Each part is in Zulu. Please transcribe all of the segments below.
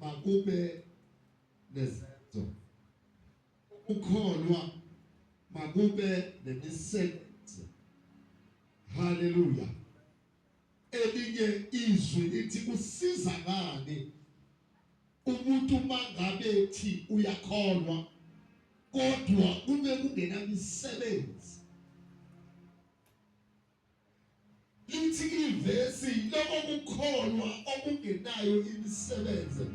Makube nezenzo. Ukukholwa makube nemisebenzi. Haleluya. Elinye izwi lithi kusiza ngani umuntu mangabe ethi uyakholwa kodwa kube kungenamisebenzi. Lithi ivesi lokho kukholwa okungenayo imisebenzi,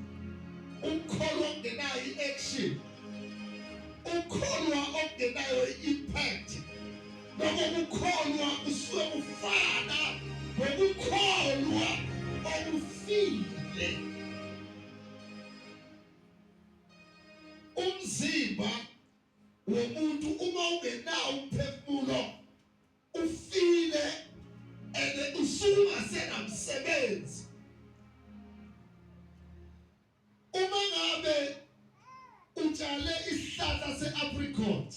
ukukholwa okungenayo i-action, ukukholwa okungenayo i-impact, lokho kukholwa kusuke kufana nokukholwa okufile. Umzimba womuntu uma ungenawo umphefumulo ufile and usuke ungasenamsebenzi. Uma ngabe utshale isihlahla se-apricot,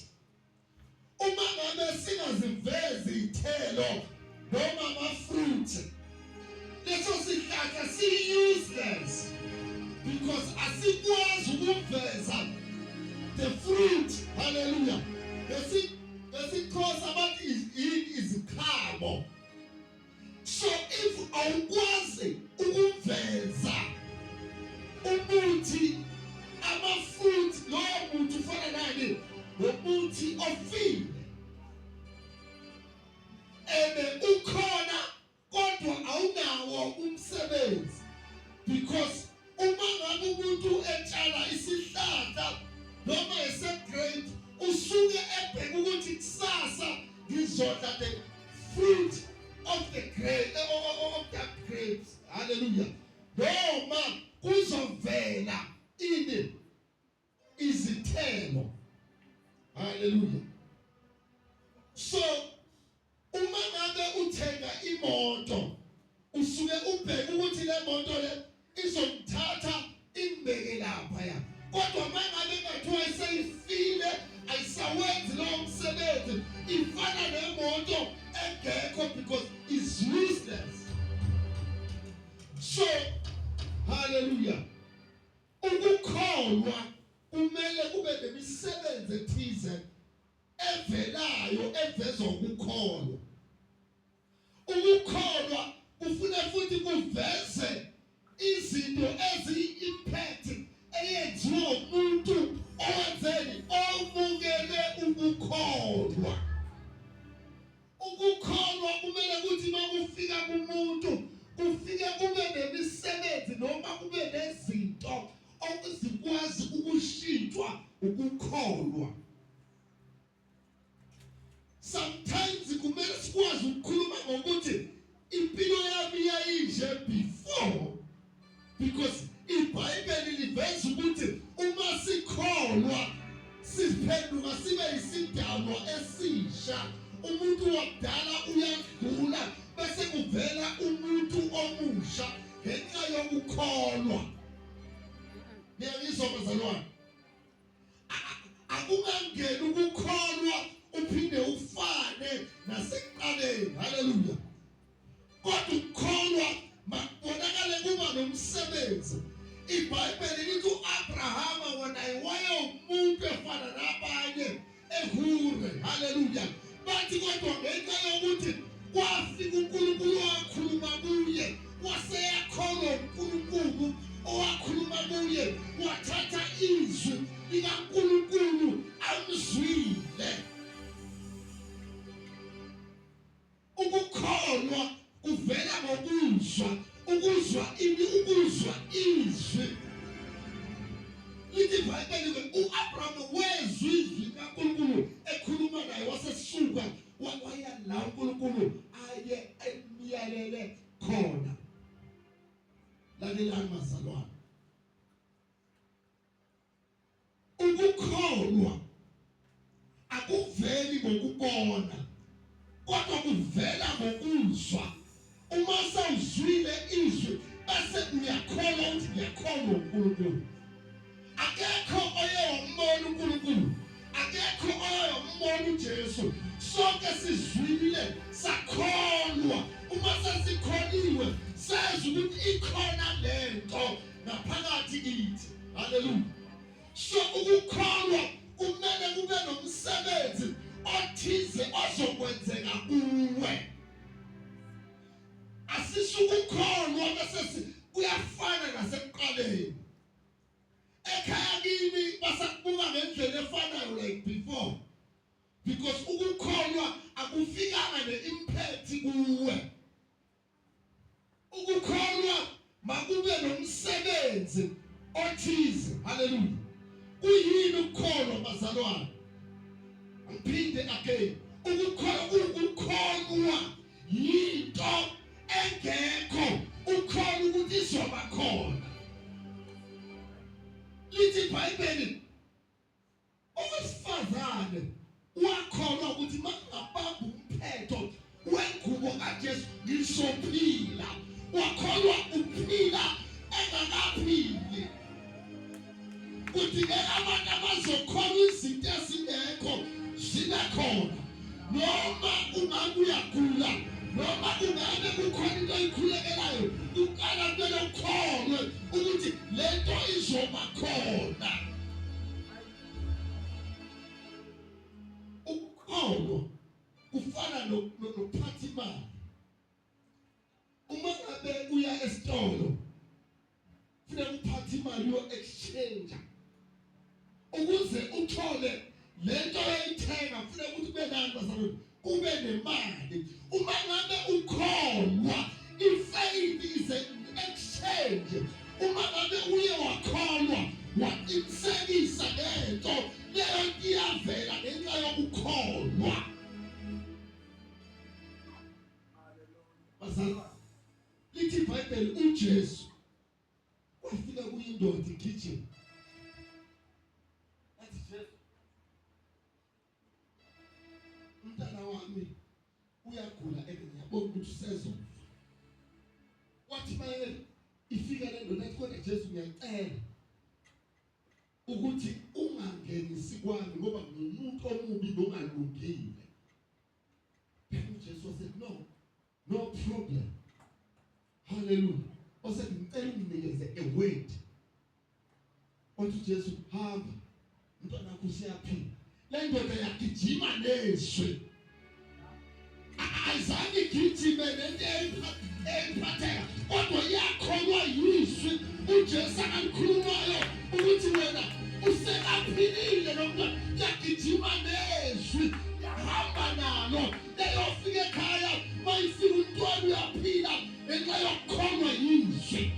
uma ngabe singazivezi iy'thelo noma ama-fruit, leso sihlahla si-useless because asikwazi ukuveza the fruit. Haleluya. NgesiXhosa bathi yini? Iziqhamo. So if awukwazi ukuveza umuthi, ama-fruit, lowo muthi ufana nani? Ngomuthi ofile. Ebe ukhona kodwa awunawo umsebenzi, because uma ngabe umuntu etshala isihlahla noma ese-grape, usuke ebheka ukuthi kusasa ngizodla the fruit of the grape, of that grapes. Hallelujah. Noma kuzovela ini? Izithelo. Haleluya. So uma ngabe uthenga imoto, usuke ubheke ukuthi le moto le izomthatha imbeke lapha ya, kodwa uma ngabe kungathiwa iseyifile, ayisawenzi lowo msebenzi, ifana nemoto engekho because is useless. So haleluya, ukukholwa kumele kube nemisebenzi ethize evelayo evezwa ukukholwa. Ukukholwa kufuna futhi kuveze izinto eziyi-impact eyenziwa umuntu owenzeni, omukele ukukholwa. Ukukholwa kumele ukuthi uma kufika kumuntu, kufike kube nemisebenzi noma kube nezinto okuzikwazi ukushintshwa ukukholwa. Sometimes kumele sikwazi ukukhuluma ngokuthi impilo yami yayinje before, because iBhayibheli liveza ukuthi uma sikholwa siphenduka sibe isidalwa esisha. Umuntu wakudala uyadlula bese kuvela umuntu omusha ngenxa yokukholwa. Niyangizwa bazalwane? Akungangeni ukukholwa uphinde ufane nasekuqaleni. Haleluya. Kodwa ukukholwa makubonakale kuba nomsebenzi. IBhayibheli lithi u-Abrahama wona wayewumuntu efana nabanye eHure. Haleluya. Bathi kodwa ngenxa yokuthi kwafika uNkulunkulu wakhuluma kuye, waseyakholwa uNkulunkulu owakhuluma kuye, wathatha izwi likaNkulunkulu amzwile. Ukukholwa kuvela ngokuzwa, ukuzwa ini? Ukuzwa izwi. Lithi iBhayibheli u-Abraham wezwa izwi likaNkulunkulu ekhuluma naye, wasesuka waya la uNkulunkulu aye emyalele khona. Lalelani bazalwane, ukukholwa akuveli ngokubona kodwa kuvela ngokuzwa. Uma sewuzwile izwi bese uyakholwa ukuthi ngiyakholwa uNkulunkulu. Akekho oye wambona uNkulunkulu, akekho oye wambona uJesu. Sonke sizwile sakholwa. Uma sesikholiwe sezwa ukuthi ikhona lento ngaphakathi kithi. kithi. Haleluya. So ukukholwa kumele kube nomsebenzi othize ozokwenzeka kuwe. Asisukukholwa bese kuyafana nasekuqaleni. Ekhaya kini basakubuka ngendlela efanayo like before. Because ukukholwa akufikanga ne-impact kuwe. Ukukholwa makube nomsebenzi othize. Haleluya. Kuyini ukukholwa bazalwane? Ngiphinde again. Ukukholwa kukholwa yinto engekho ukholwa ukuthi izoba khona. Lithi iBhayibheli Owesifazane wakholwa ukuthi makungabamba umphetho wengubo kaJesu ngizophila. Wakholwa ukuphila engakaphili. Kudingeka abantu abazokholwa izinto ezingekho zibe khona. Noma ungabe uyagula noma kungabe kukhona into oyikhulekelayo, kuqala kumele ukholwe ukuthi le nto izoba khona. Ukukholwa kufana nokuphatha imali. Uma ngabe uya esitolo funeka uphathe imali yo exchange ukuze uthole lento oyithenga, funeka ukuthi kube nani bazalwane, kube nemali. Uma ngabe ukholwa, i-faith is an exchange. Uma ngabe uye wakholwa waqinisekisa ngento leyo, nto iyavela ngenxa yokukholwa. Bazalwane, lithi iBhayibheli uJesu wafika kuyindoda igijima, athi, Jesu, umntana wami uyagula and ngiyabona ukuthi usezofa. Wathi maye ifika le ndoda, athi, kodwa Jesu, ngiyacela ukuthi ungangenisi kwami ngoba ngumuntu omubi nongalungile. Phela uJesu wasethi, no, no problem. Haleluya. Wasethi, ngicela unginikeze a word. Wathi uJesu, hamba, umntwana wakho useyaphila. Le ndoda yagijima nezwi, ayizange igijime nento eyiphatheka, kodwa iyakholwa yizwi uJesu akalikhulumayo ukuthi wena usekaphilile lo mntwana. Yagijima nezwi, yahamba nalo, yayofika ekhaya, mayifika umntwana uyaphila ngenxa yokukholwa yizwi.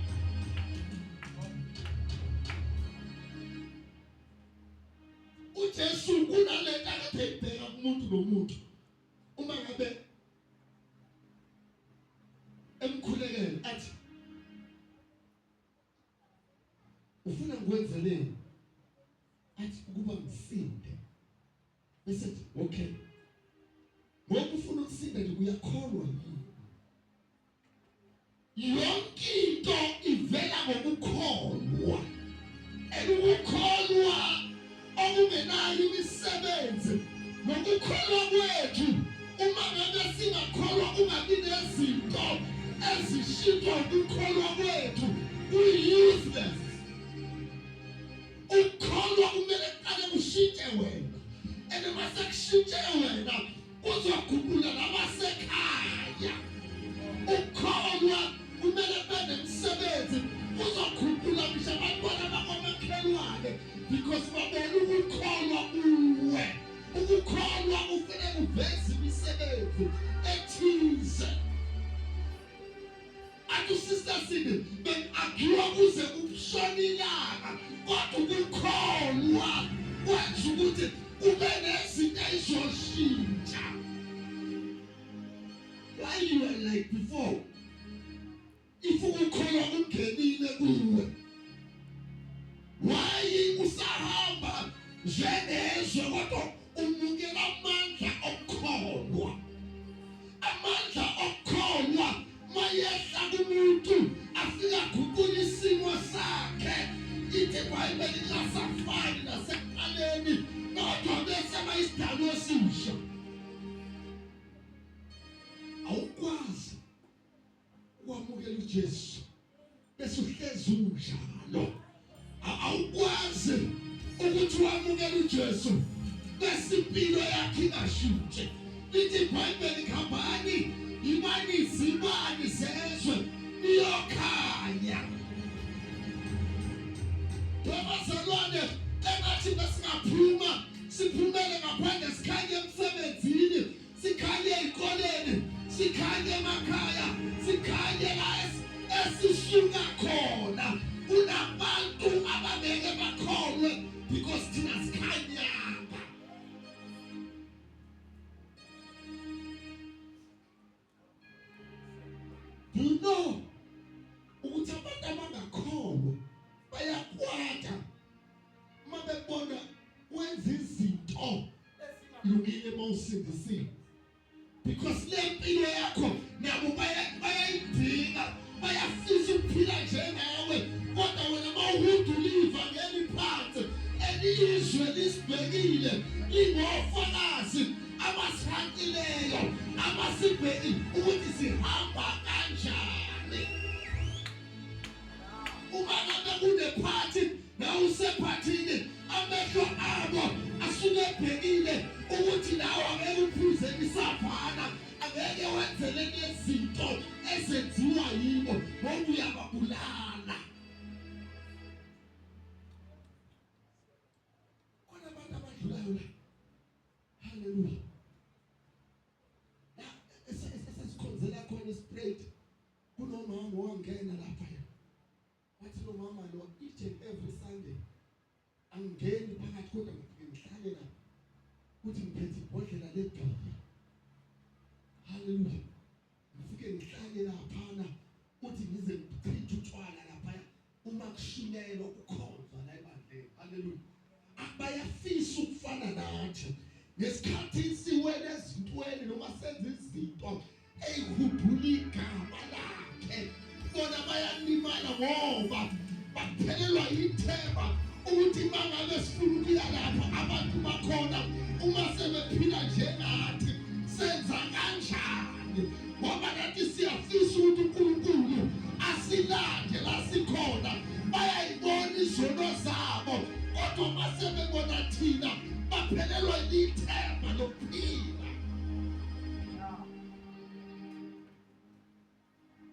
UJesu kunalento akade eyibheka kumuntu nomuntu uma ngabe emkhulekela, athi, ufuna ngikwenzeleni? Athi, ukuba ngisinde. Bese ethi, okay, ngoba ufuna ukusinda nje, uyakholwa yini? Yonke into ivela ngokukholwa, and ukukholwa okungenayo imisebenzi nokukholwa kwethu, uma ngabe singakholwa kungabi nezinto ezishintshwa ukukholwa kwethu, kuyi-useless. Ukukholwa kumele kuqale kushintshe wena, and mase kushintshe wena kuzoguqula nabasekhaya. Ukukholwa kumele kube nemisebenzi, kuzoguqula ngisho abantwana bakomakhelwane because babona ukukholwa kuwe. Ukukholwa kufanele kuveze imisebenzi ethize. Athi uSister Cindy, bengi-argue kuze kushone ilanga, kodwa ukukholwa kwenza ukuthi kube nezinto ey'zoshintsha. Why you are like before? If ukukholwa kungenile kuwe, why usahamba njengezwe kodwa umukela amandla okukholwa? Amandla okukholwa mayehla kumuntu afika aguqula isimo sakhe. Ithi iBhayibheli lingasafani nasekuqaleni, kodwa bese bayisidalwa esisha. Awukwazi ukwamukela uJesu bese uhlezi unjalo. ukuthi wamukela uJesu bese impilo yakhe ingashintshi. Lithi iBhayibheli khambani yibani izibani zezwe niyokhanya. Bazalwane engathi besingaphuma siphumele ngaphandle sikhanye emsebenzini sikhanye ezikoleni sikhanye emakhaya sikhanye la esisuka khona kunabantu abangeke bakholwe because thina sikhanyanga. Do you know ukuthi abantu abangakholwa bayakwata uma bebona wenza izinto ezingalungile uma usindisiwe because le mpilo yakho nabo bayayidinga bayafisa ukuphila njengawe kodwa wena uma uhudula ivangeli phansi elizwe lisibhekile lingofakazi abasihanqileyo abasibheki ukuthi sihamba kanjani. Uma ngabe kunephathi nawe usephathini amehlo abo asuke ebhekile ukuthi nawe angeke uphuze isavana angeke wenzele nezinto ezenziwa yibo ngoba uyababulala. Khona abantu abadlulayo la. Haleluya. La esasikhonzela khona isprayed kunomama owangena lapha yena. Wathi lo mama lo each and every Sunday angingeni phakathi kodwa ngifike ngihlale lapha. Uthi ngiphethe ibhodlela lebhiya. Haleluya. Ngifike ngihlale laphana uthi ngize ngichithe utshwala laphaya uma kushunyayelwa kukhonzwa la ebandleni. Haleluya. Bayafisa ukufana nathi. Ngesikhathi siwele ezintweni noma senza izinto eyihudula igama lakhe bona bayalimala ngoba baphelelwa yithemba ukuthi mangabe sifuna ukuya lapho abantu bakhona uma sebephila njengathi senza kanjani ngoba nathi siyafisa ukuthi uNkulunkulu asilande la sikhona bayayibona izono zabo kodwa uma sebebona thina baphelelwa yithemba lokuphila.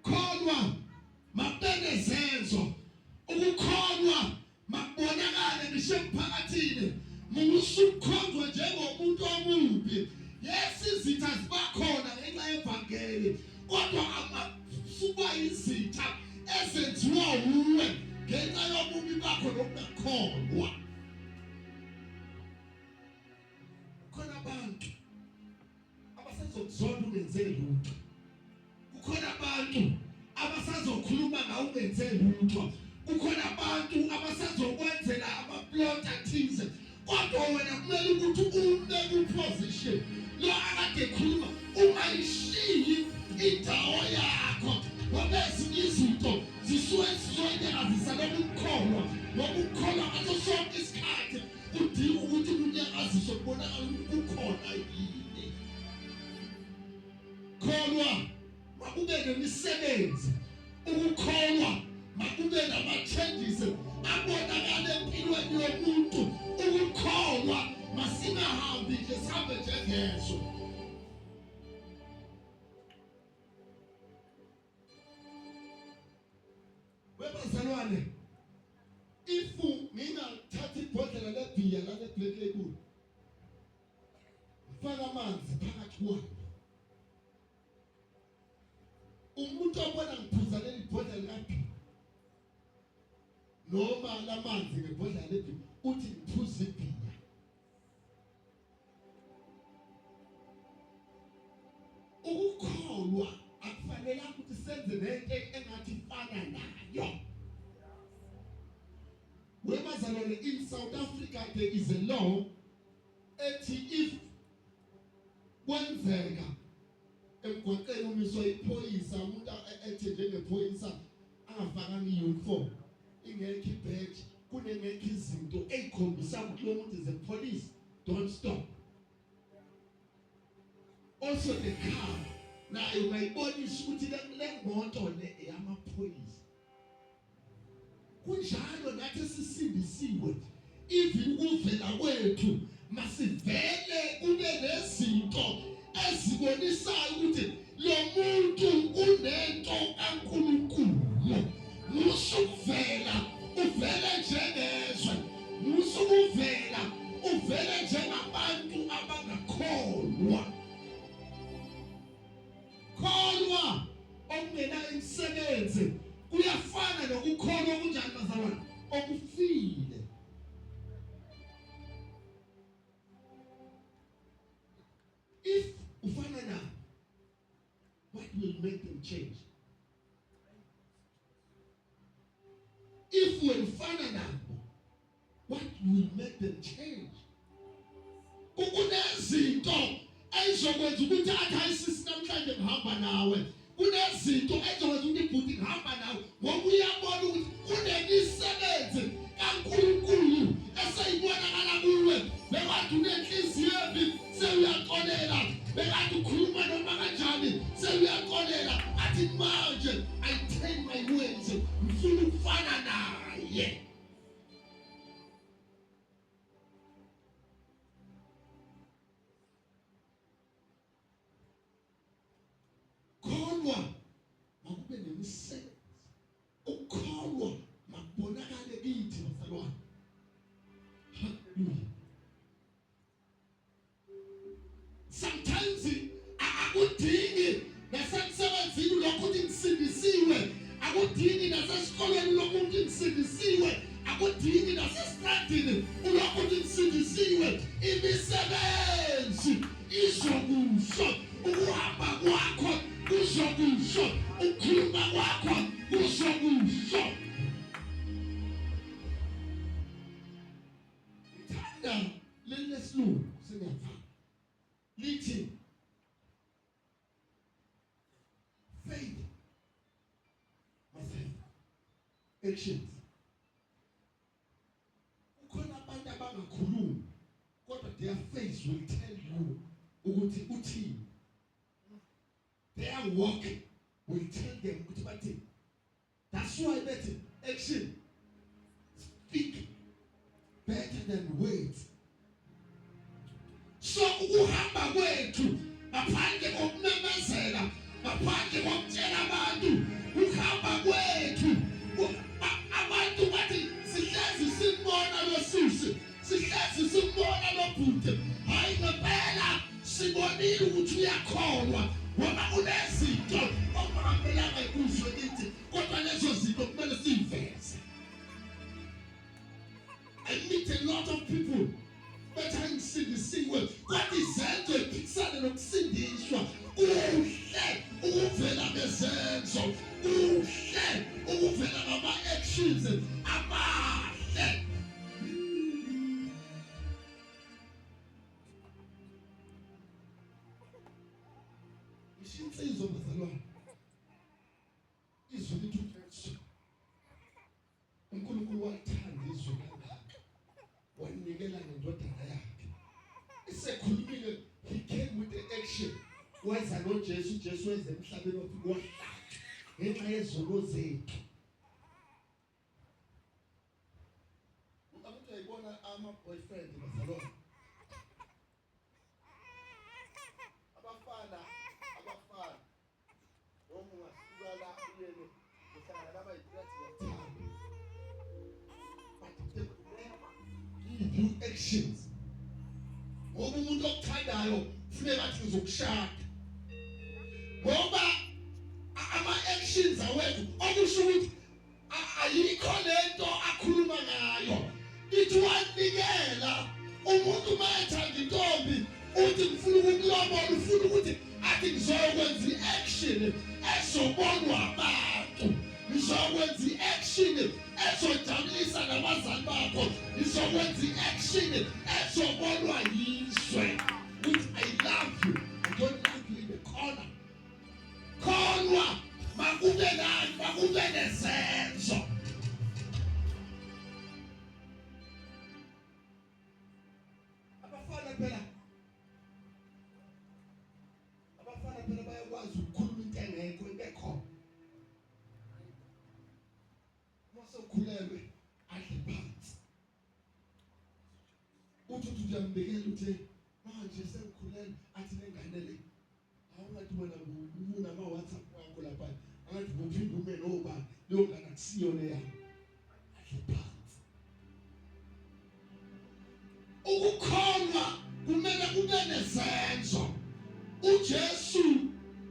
Kholwa makube nezenzo. Ukukholwa makubonakale ngisho emphakathini. Musa ukukhonzwa njengomuntu omubi. Yes, izitha zibakhona ngenxa yevangeli, kodwa amasuba izitha ezenziwa wuwe ngenxa yobubi bakho nokungakholwa. Kukhona abantu abasazokuzonda ungenze lutho. Kukhona abantu abasazokhuluma ngawe ungenze lutho. Kukhona abantu abasazokwenzela amaplot athize. Kodwa wena kumele ukuthi ume ku-position lo akade ekhuluma ungayishiyi indawo yakho ngoba ezinye izinto zisuke zizonyakazisa lokukholwa ngoba ukukholwa ngaso sonke isikhathi kudinga ukuthi kunyakaziswe kubonakala ukuthi kukhona yini. Kholwa makube nemisebenzi, ukukholwa makube nama-changes abonakala empilweni yomuntu. Ukukholwa masingahambi nje sihambe njengezwe. Webazalwane, if ngingathatha ibhodlela lebhiya lale black label ngifake amanzi phakathi kwayo, umuntu obona ngiphuza leli bhodlela likabhiya noma lamanzi ngebhodlela lebhiya uthi ngiphuza ibhiya. Ukukholwa akufanelanga ukuthi senze nento engathi ifana nayo. Webazalwane, in South Africa there is a law ethi if kwenzeka emgwaqeni umiswa iphoyisa umuntu ethe njengephoyisa angafakanga i-uniform ingekho ibheji kunengekho izinto ey'khombisa ukuthi lo muntu is a police don't stop also the car nayo ungayibonisa ukuthi le moto le eyamaphoyisa. Kunjalo nathi esisindisiwe. Even ukuvela kwethu masivele kube nezinto ezibonisayo ukuthi lo muntu unento kaNkulunkulu. Musa ukuvela uvele njengezwe, musa ukuvela uvele njengabantu abangakholwa. Kholwa okungenayo imisebenzi kuyafana nokukholwa okunjani bazalwane? Okufile. If ufana nabo, what will make them change? If wena ufana nabo, what will make them change? Kunezinto ezizokwenza ukuthi athi hayi sisi namhlanje ngihamba nawe. Kunezinto ezizokwenza ukuthi bhuti ngihamba nawe ngoba uyabona ukuthi kunemisebenzi kaNkulunkulu eseyibonakala kuwe. Bekade unenhliziyo embi sewuyaxolela, bekade ukhuluma noma kanjani sewuyaxolela, athi manje I take my words, ngifuna ukufana naye. Kholwa makube nemisebenzi. Ukukholwa makubonakale kithi bazalwane. Haleluya. Sometimes akudingi nasemsebenzini lokhu ukuthi ngisindisiwe, akudingi nasesikolweni lokhu ukuthi ngisindisiwe, akudingi nasestradini ulokhu ukuthi ngisindisiwe. Imisebenzi izokusho, ukuhamba kwakho kuzokusho, ukukhuluma kwakho kuzokusho. Ngithanda leli lesilungu sengiyavama lithi faith must have actions. Kukhona abantu abangakhulumi kodwa their face will tell you ukuthi uthini. Their walk will tell them ukuthi bathini. That's why bethi action speak better than words. So ukuhamba kwethu ngaphandle kokumemezela, ngaphandle kokutshela abantu, ukuhamba kwethu abantu bathi sihlezi simbona lo sisi, sihlezi simbona lo bhuti, hayi ngempela sibonile ukuthi uyakholwa ngoba unezinto okungamelanga ikuzwe kithi, kodwa lezo zinto kumele siyiveze. I meet a lot of people bethi angisindisiwe kodwa izenzo iphikisane nokusindiswa. Kuhle ukuvela ngezenzo, kuhle ukuvela ngama-actions amahle. Ngisho insizwa bazalwane, izwi lithi uJesu uNkulunkulu walithanda izwe kangaka wanikela ngendodana yakhe. Isekhulumile, he came with the action, weza noJesu. uJesu weza emhlabeni wafika wahlatshwa ngenxa yezono zethu. Abantu uyayibona ama-boyfriend bazalwane, abafana abafana noma ungasuka la uyele uhlangana laba yiplathi ngiyakuthanda, but they will never give you actions ngoba umuntu okuthandayo kufuneka athi ngizokushada, ngoba ama-actions awethu okusho ukuthi ayikho lento akhuluma ngayo. Ithi wanikela umuntu uma ethanda intombi uthi ngifuna ukukulobola, ufuna ukuthi athi ngizokwenza i-action ezobonwa abantu, ngizokwenza i-action ezojabulisa nabazali bakho, ngizokwenza i-action ezobonwa yizwe ukuthi I love you, I don't love you in the corner. Kholwa makube nani, makube nesenzo. Abafana phela, abafana phela bayakwazi ukukhuluma into engekho into ekhona. Uma sewukhulelwe adle phansi. Uyambikela uthe manje sengikhulelwe athi lengane le awungathi wena unama WhatsApp wakho lapha angathi uphinde ume nobani leyo ngane akusiyona eyami adle phansi. Ukukholwa kumele kube nezenzo. UJesu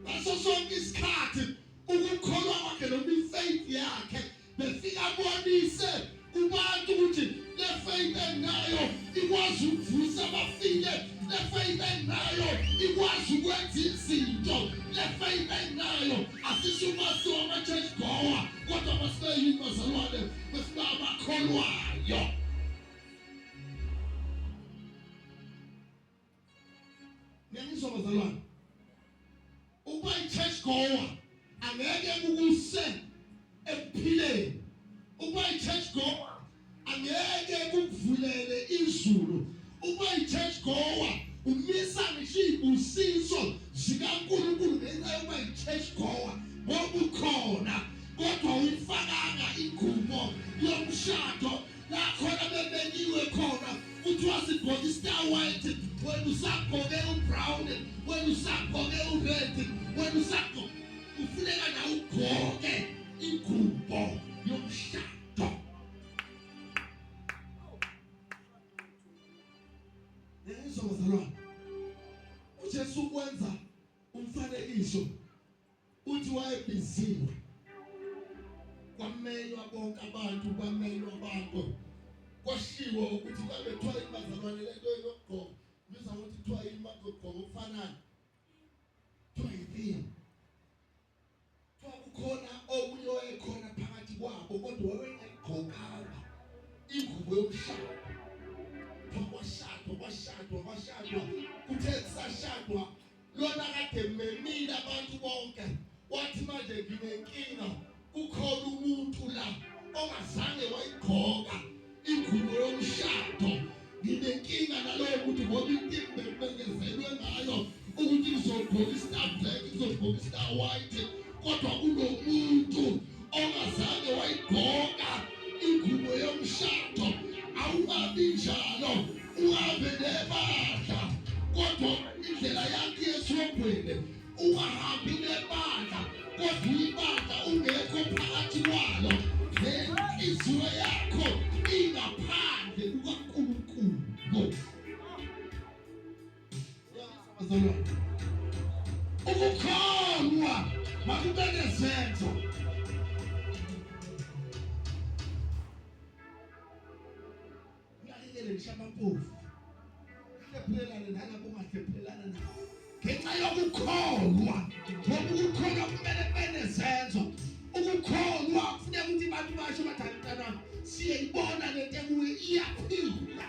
ngaso sonke isikhathi ukukholwa kwakhe noma ifaith yakhe befika abonise kubantu ukuthi le faith enginayo ikwazi ukuvusa abafile, le faith enginayo ikwazi ukwenza izinto, le faith enginayo asisumasi wama-church goer kodwa masibe yini bazalwane, masibe abakholwayo. Niyangizwa bazalwane? Ukuba i-church goer angeke kukuse ekuphileni. Ukuba i-church goer angeke kukuvulele izulu. Ukuba i-church goer umisa ngisho iy'busiso zikaNkulunkulu ngenxa yokuba i-church goer ngoba ukhona kodwa uyifakanga ingubo yomshado la khona bebekiwe khona kuthiwa sigqoke i-star white wena usagqoke u-brown wena usagqoke u-red wena usagqoke kufuneka na ugqoke ingubo yomshado. Niyangizwa bazalwane? UJesu ukwenza umfanekiso uthi wayebiziwe kwamenywa bonke abantu kwamenywa abantu kwashiwo ukuthi kambe kuthiwa yini bazalwane le nto yokugqoka biza ngokuthi kuthiwa yini bakugqoka okufanayo kuthiwa yithini kuthiwa kukhona omunye owayekhona phakathi kwabo kodwa wayengayigqokanga ingubo yomshado kuthiwa kwashadwa kwashadwa kwashadwa kuthe kusashadwa Lona kade memile abantu bonke wathi manje nginenkinga kukhona umuntu la ongazange wayigqoka ingubo yomshado nginenkinga nalowo muntu ngoba intimbe kumenyezelwe ngayo ukuthi ngizogqoka i-star black ngizogqoka i-star white kodwa kunomuntu ongazange wayigqoka ingubo yomshado awungabi njalo uhambe nebandla kodwa indlela yakhe yesihogweni ungahambi nebandla kodwa ibandla ungekho phakathi kwalo nenhliziyo yakho ingaphandle kukaNkulunkulu. Ukukholwa makube nezenzo. Unakekele ngisho abampofu. Hlephulelane nalabo ongahlephulelana nabo. Ngenxa yokukholwa, ngoba ukukholwa kumele kube nezenzo. Ukukholwa kufuneka ukuthi abantu basho bathi hayi mntanami siyayibona lento ekuye iyaphila.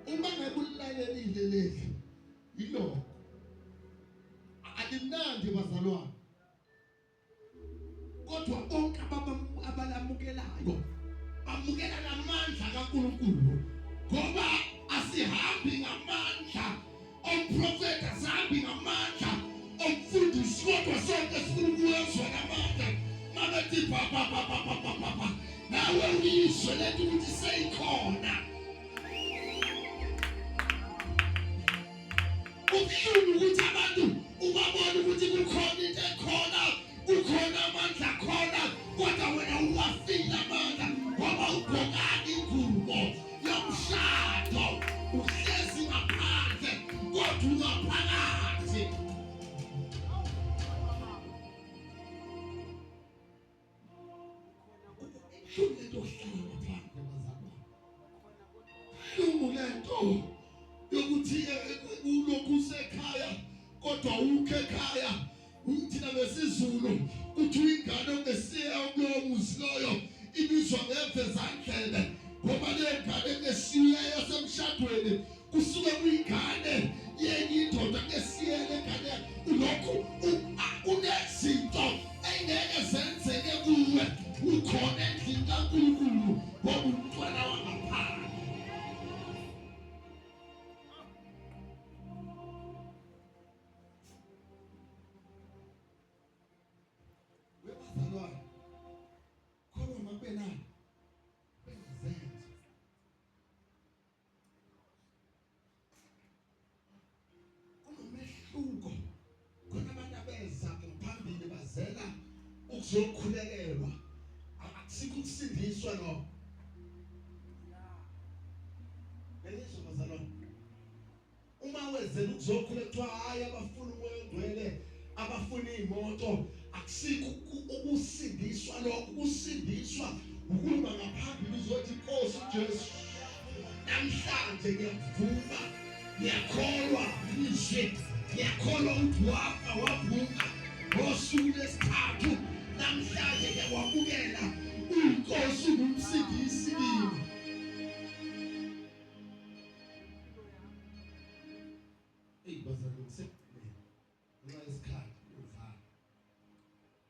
Uma ngabe ulilalelile leli yilokho alimnandi bazalwane kodwa bonke abalamukelayo bamukela namandla kaNkulunkulu ngoba asihambi ngamandla omprofeti asihambi ngamandla omfundisi kodwa sonke sifuna ukuwezwa namandla mabethi bhabhabhabhabhabha nawe uyizwe lento ukuthi seyikhona. Kubuhlungu ukuthi abantu ubabona ukuthi kukhona into ekhona, kukhona amandla khona, kodwa wena uwafile amandla ngoba ugqokanga ingubo yomshado, uhlezi ngaphandle kodwa ungaphakathi. Ibuhlungu lento yokuhlala ngaphandle bazalwane. Ibuhlungu lento yokuthi ulokhu usekhaya kodwa ukho ekhaya thina ngesiZulu uthi ingane ongesiya kulowo muzi loyo ibizwa ngevezandlebe ngoba leyo ngane engesiya yasemshadweni kusuke kuyingane yenye indoda ngesiyele ngane ulokhu kunezinto engeke zenzeke kuwe ukhona endlini kaNkulunkulu ngoba umntwana wangaphandle. ukuzokhulekelwa akusikho ukusindiswa lokho. Ngiyizwa bazalwane. Uma wezela ukuzokhula kuthiwa hayi abafuna umoya ongcwele, abafuna iy'moto, akusikho ukusindiswa lokho. Ukusindiswa ukuma ngaphambili uzothi Nkosi uJesu, namhlanje ngiyakuvuma, ngiyakholwa izwi, ngiyakholwa ukuthi wafa wavuka ngosuku lwesithathu, namhlanje ngiyakwamukela uyiNkosi ungumsindisi kimi.